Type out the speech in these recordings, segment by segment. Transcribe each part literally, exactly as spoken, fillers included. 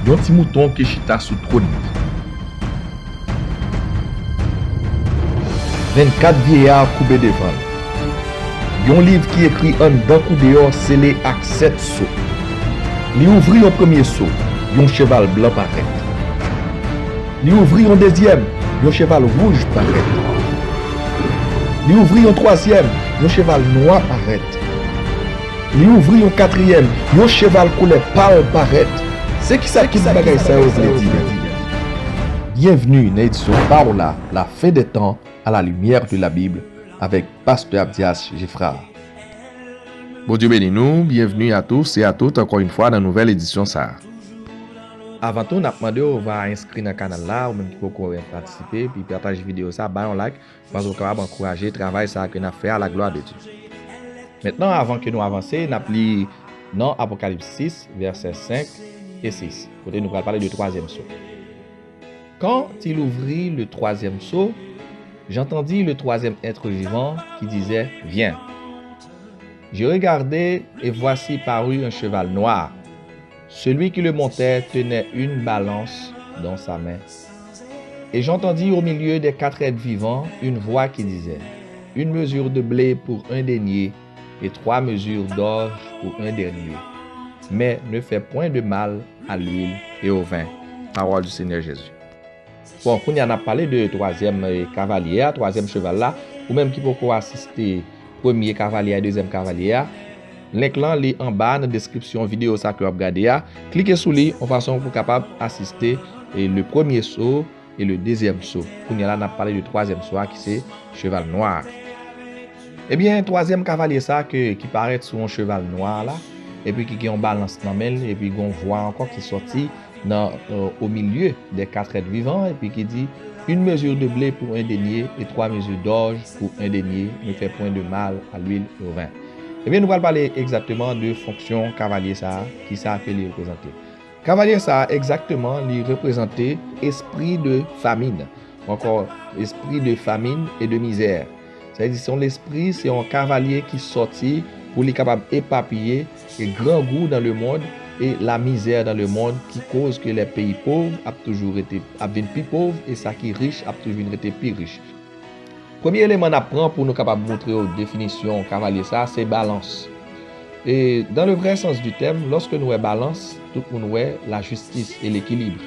Yon ti mouton ki chita sou twòn li. Vennkat vyeya koube devan l. Yon liv ki ekri anndan kou deyò sele ak sèt so. Li ouvri yon premye so, yon cheval blan parèt. Li ouvri yon dezyèm, yon cheval wouj parèt. Li ouvri yon twazyèm, yon cheval nwa parèt. Li ouvri yon katriyèm, yon cheval koulè pal parèt. Se kisa tout bagay sa yo vle di menm? Bienvenue nan edisyon Paola, la fin des temps, à la lumière de la Bible, avec Pasteur Abdias Geffrard. Bondye beni nou, bienvenue à tous et à toutes encore une fois dans nouvelle édition sa. Avan tou, n ap mande w va enskri nan kanal la, ou menm ki poko patisipe, epi pataje videyo sa, bay yon like, paske w kapab ankouraje travay sa ke n ap fè a, la gloire de Dieu. Mentnan, avan ke nou avanse, n ap li nan Apokalips sis, vèsè senk e sis, kote nou pral pale de twazyèm so. Quand il ouvrit le troisième sceau, j'entendis le troisième être vivant qui disait, viens. Je regardai, et voici parut un cheval noir. Celui qui le montait tenait une balance dans sa main. Et j'entendis au milieu des quatre êtres vivants une voix qui disait, une mesure de blé pour un denier et trois mesures d'orge pour un denier. Mais ne fais point de mal à l'huile et au vin. Parole du Seigneur Jésus. Bon, kounye a n ap pale de twazyèm, eh, kavalye a, twazyèm cheval la. Ou menm ki poko asiste premye kavalye a, dezyèm kavalye a, link lan li anba nan deskripsyon videyo sa ke w ap gade a. Klike sou li yon fason pou w kapab asiste, eh, le premye so e le dezyèm so. Kounye a la, n ap pale de twazyèm so a ki se cheval nwa a. Ebyen, twazyèm kavalye sa a ke, ki parèt sou yon cheval nwa la, epi ki gen yon balans nan men l, epi gen yon vwa ankò ki sòti nan, euh, au milieu des quatre êtres vivants, epi ki di, une mesure de blé pour un denier et trois mesures d'orge pour un denier, ne fais point de mal à l'huile et au vin. Ebyen, nou pral pale egzakteman de fonksyon kavalye sa a, ki sa ke li reprezante. Kavalye sa a, egzakteman, li reprezante espri de famin, ou ankò espri de famin e de mizè. Sa vle di, se yon lespri, se yon kavalye ki sòti pou li kapab epapiye e grangou dans le monde et la misère dans le monde ki koz ke lè peyi pòv ap toujou rete, ap vin pi pòv e sa ki rich ap toujou vin rete pi rich. Premye eleman n ap pran pou nou kapab montre w definisyon kavalye sa a, se balans. E dans le vrai sens du terme, lòske nou wè balans, tout moun wè lajistis e lekilib.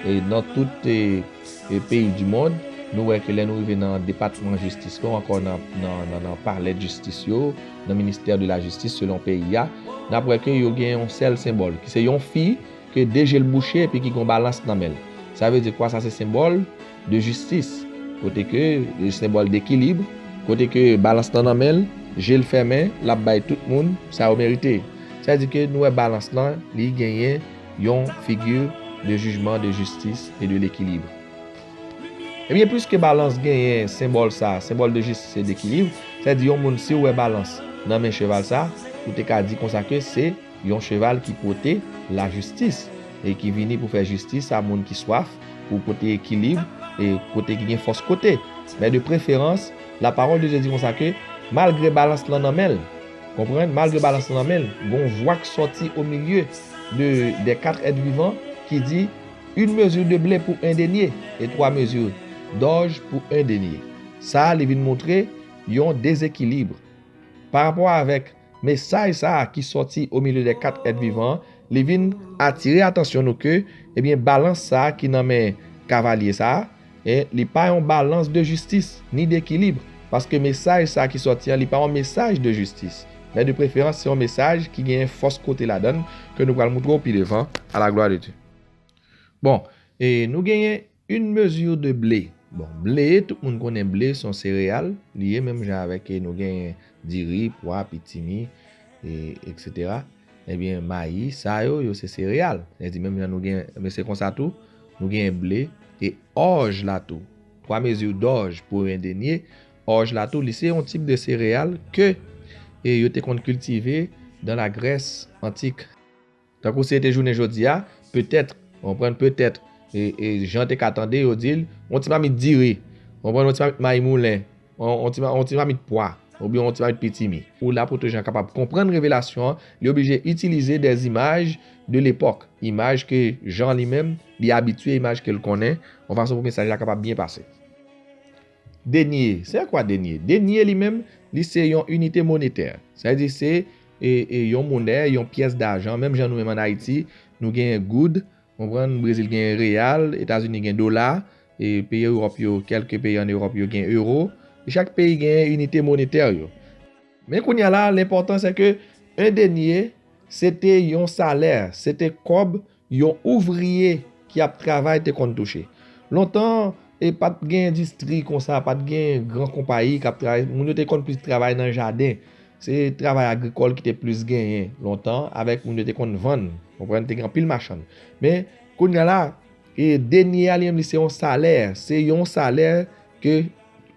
E nan tout, e, e peyi di mond, nou wè ke lè nou rive nan depatman jistis la, ankò nan, nan, nan, nan palè jistis yo, nan ministè de la jistis selon peyi a, n ap wè ke yo gen yon sèl senbòl, ki se yon fi ke de je l bouche epi ki gen yon balans nan men l. Sa vle di kwa? Sa se senbòl de jistis, kote ke, e, senbòl dekilib, kote ke balans lan nan men l, je l fèmen, l ap bay tout moun sa yo merite. Sa vle di ke nou wè balans lan, li genyen yon figi de jijman, de jistis e de lekilib. Ebyen, piske balans genyen senbòl sa, senbòl de jistis e dekilib, sa vle di yon moun, si w wè balans nan men cheval sa, ou te ka di konsa ke se yon cheval ki pote lajistis e ki vini pou fè jistis a moun ki swaf, pou pote ekilib e kote ki gen fòs kote. Men de preferans, la parole de Dieu di konsa ke malgre balans lan nan men l, konprann, malgre balans lan nan men l, gon vwa k sòti au milieu de, des quatre êtres vivants ki di, une mesure de blé pour un denier et trois mesures d'orge pour un denier. Sa a, li vin montre yon dezekilib. Pa rapò avèk mesaj sa a ki sòti au milieu des quatre êtres vivants, li vin atire atansyon nou ke, ebyen, balans sa a ki nan men kavalye sa a, e, li pa yon balans de jistis, ni dekilib, paske mesaj sa a ki sòti an, li pa yon mesaj de jistis. Men de preferans, se yon mesaj ki genyen fòs kote ladan l, ke nou pral montre w pi devan, à la gloire de Dieu. Bon, e nou genyen une mesure de blé. Bon, ble, tout moun konnen ble se yon sereyal, li ye menm jan avèk, e, nou genyen diri, pwa, pitimi, e, etsetera. Ebyen, mayi, sa yo, yo se sereyal. Sa vle di menm jan nou gen, men se konsa tou, nou genyen ble, e òj la tou. Trois mesures d'orge pour un denier. Òj la tou, li se yon tip de sereyal ke, e, yo te konn kiltive dans la Grèce antique. Tankou si se te jounen jodi a, petèt, ou konprann, petèt, e, e, jan te ka tande yo di l, yon ti mamit diri, ou konprann, yon ti mamit mayi moulen, yon, yon ti ma-, yon ti mamit pwa, oubyen yon ti mamit pitimi. Pou lapot Jan kapab konprann revelasyon an, li oblije itilize dè imaj de lepòk, imaj ke Jan li menm, li abitye, imaj ke l konnen, yon fason pou mesaj la kapab byen pase. Denye, c'est quoi denye? Denye li menm, li se yon inite monetè. Sa vle di se e, e, yon monè, yon pyès dajan. Menm jan nou menm ann Ayiti, nou genyen goud, konprann, Brezil genyen reyal, Etazini gen dola, e peyi Ewòp yo, kèlke peyi ann Ewòp yo gen ewo. E chak peyi genyen inite monetè yo. Men kounye a la, lenpòtan se ke en denye, se te yon salè, se te kòb yon ouvriye ki ap travay te konn touche. Lontan, e pa t gen endistri konsa, pa t gen gran konpayi k ap travay, moun yo te konn plis travay nan jaden. Se travay agrikòl ki te plis genyen lontan, avèk moun yo te konn vann. Konprann, te gen anpil machann. Men, kounye a la, e denye a li menm, li se yon salè. Se yon salè ke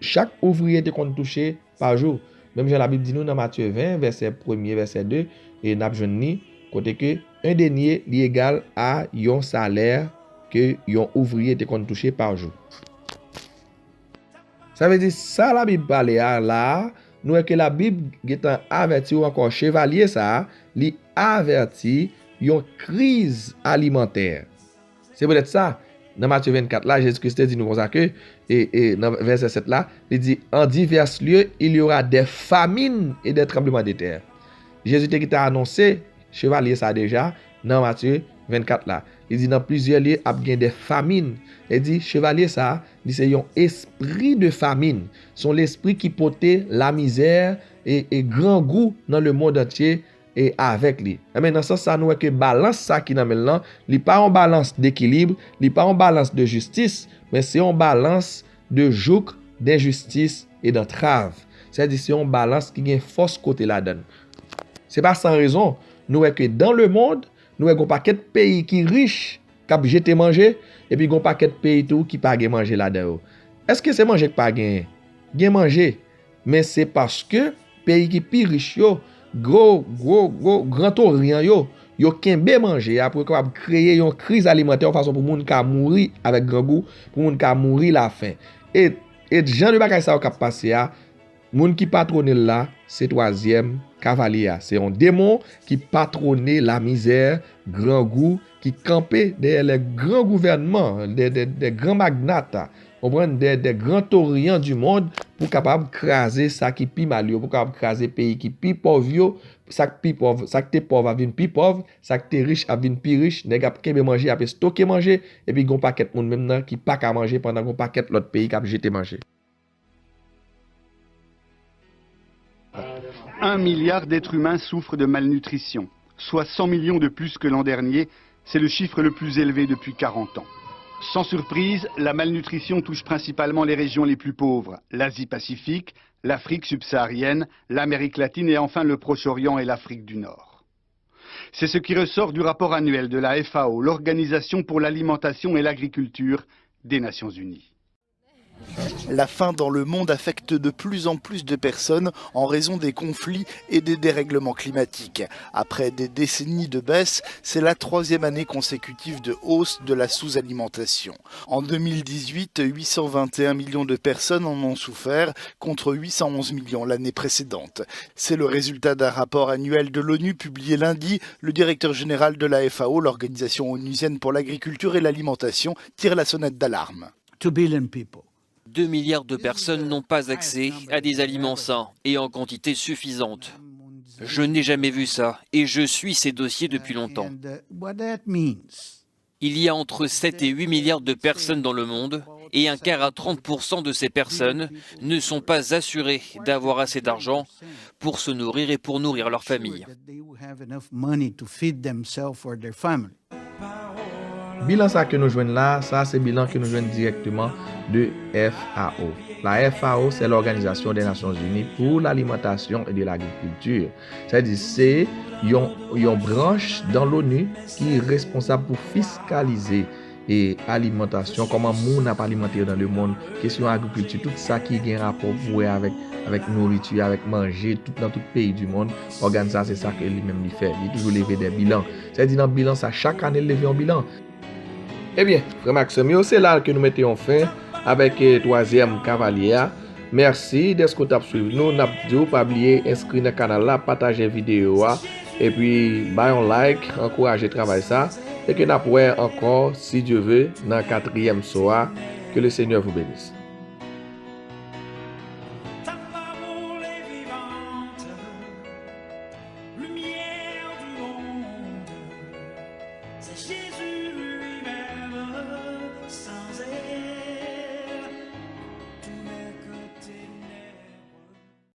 chak ouvriye te konn touche pa jou. Menm jan Labib di nou nan Matye ven, vèsè premye, vèsè de, e n ap jwenn li, kote ke en denye, li egal a yon salè ke yon ouvriye te konn touche pa jou. Sa vle di, sa Labib pale a la a, nou wè ke Labib gentan avèti w ankò, chevalye sa a, li avèti yon kriz alimantè. Se poutèt sa, nan Matye vennkat la, Jezi Kris te di nou konsa ke, e, e, nan vèsè sèt la, li di, en divers lieux, il y aura des famines et des tremblements de terre. Jezi te gentan anonse chevalye sa deja nan Matye vennkat la. Li di, nan plizyè lye ap gen de famin. Li di, chevalye sa, li se yon espri de famin. Se yon lespri ki pote lamizè e, e grangou nan lemonn antye e avèk li. Enben, nan sans sa, nou wè ke balans sa ki nan men l lan, li pa yon balans dekilib, li pa yon balans de jistis, men se yon balans de jouk, denjistis e dantrav. Sa vle di se yon balans ki gen fòs kote ladan l. Se pa san rezon, nou wè ke dans le monde, nou wè gon pakèt peyi ki rich, k ap jete manje, epi gon pakèt peyi tou ki pa gen manje ladan yo. Èske se manje k pa genyen? Gen manje, men se paske peyi ki pi rich yo, gwo, gwo, gwo, Gran Oryan yo, yo kenbe manje a pou yo kapab kreye yon kriz alimantè, yon fason pou moun ka mouri avèk grangou, pou moun ka mouri lafen. E, e jan de bagay sa yo k ap pase a, moun ki patwone l la, se twazyèm kavalye a. Se yon demon ki patwone lamizè, grangou, ki kanpe dèyè lè gran gouvènman, dè, dè, dè gran magnat, konprann, dè, dè gran torian di mond, pou kapab kraze sa ki pi mal yo, pou kapab kraze peyi ki pi pòv yo, sa k pi pòv, sa k te pòv ap vin pi pòv, sa k te rich ap vin pi rich, nèg ap kenbe manje, ap estoke manje, epi gon pakèt moun menm nan ki pa ka manje pandan gon pakèt lòt peyi k ap jete manje. Un milliard d'êtres humains souffrent de malnutrition, soit cent millions de plus que l'an dernier. C'est le chiffre le plus élevé depuis quarante ans. Sans surprise, la malnutrition touche principalement les régions les plus pauvres, l'Asie-Pacifique, l'Afrique subsaharienne, l'Amérique latine et enfin le Proche-Orient et l'Afrique du Nord. C'est ce qui ressort du rapport annuel de la F A O, l'Organisation pour l'alimentation et l'agriculture des Nations unies. La faim dans le monde affecte de plus en plus de personnes en raison des conflits et des dérèglements climatiques. Après des décennies de baisse, c'est la troisième année consécutive de hausse de la sous-alimentation. En deux mille dix-huit, huit cent vingt et un millions de personnes en ont souffert, contre huit cent onze millions l'année précédente. C'est le résultat d'un rapport annuel de l'ONU publié lundi. Le directeur général de la F A O, l'Organisation onusienne pour l'agriculture et l'alimentation, tire la sonnette d'alarme. Deux milliards de personnes n'ont pas accès à des aliments sains et en quantité suffisante. Je n'ai jamais vu ça et je suis ces dossiers depuis longtemps. Il y a entre sept et huit milliards de personnes dans le monde et un quart à trente pour cent de ces personnes ne sont pas assurées d'avoir assez d'argent pour se nourrir et pour nourrir leur famille. Bilan sa ke nou jwenn la, sa se bilan ke nou jwenn dirèkteman de F A O. La F A O, c'est l'Organisation des Nations Unies pour l'Alimentation et de l'Agriculture. Sa di se yon, yon branch dan l'ONU ki responsab pou fiskalize e alimantasyon, kòman moun ap alimante yo nan lemonn, kesyon agrikilti, tout sa ki gen rapò pou wè avèk, avèk nouriti, avèk manje, tout nan tout peyi di monn, ògàn sa se sa ke li menm li fè. Li toujou leve de bilan. Sa di nan bilan sa, chak ane l leve yon bilan. Ebyen, frè m ak sè m yo, se la ke nou mete yon fen avèk eh, twazyèm kavalye a. Mèsi dèske w t ap swiv nou. N ap di w pa bliye enskri nan kanal la, pataje videyo a, epi bay yon like, ankouraje travay sa, e ke n ap wè ankò, si Dye ve, nan katriyèm so a. Que le Seigneur vous bénisse.